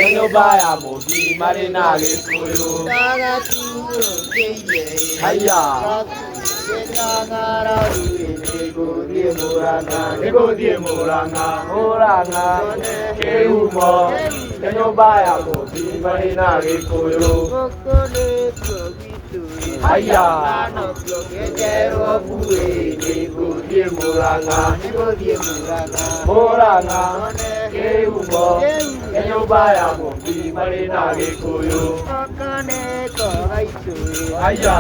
Kĩa nyũmba ya Mũmbi marĩ na Gĩkũyũ. Haiya. Nĩngũthiĩ Mũrang'a, nĩngũthiĩ Mũrang'a, Mũrang'a, kĩhumo kĩa nyũmba ya Mũmbi marĩ na Gĩkũyũ. Haiya. Nĩngũthiĩ Mũrang'a, Mũrang'a, kĩhumo kĩa nyũmba ya Mũmbi marĩ na Gĩkũyũ. Haiya.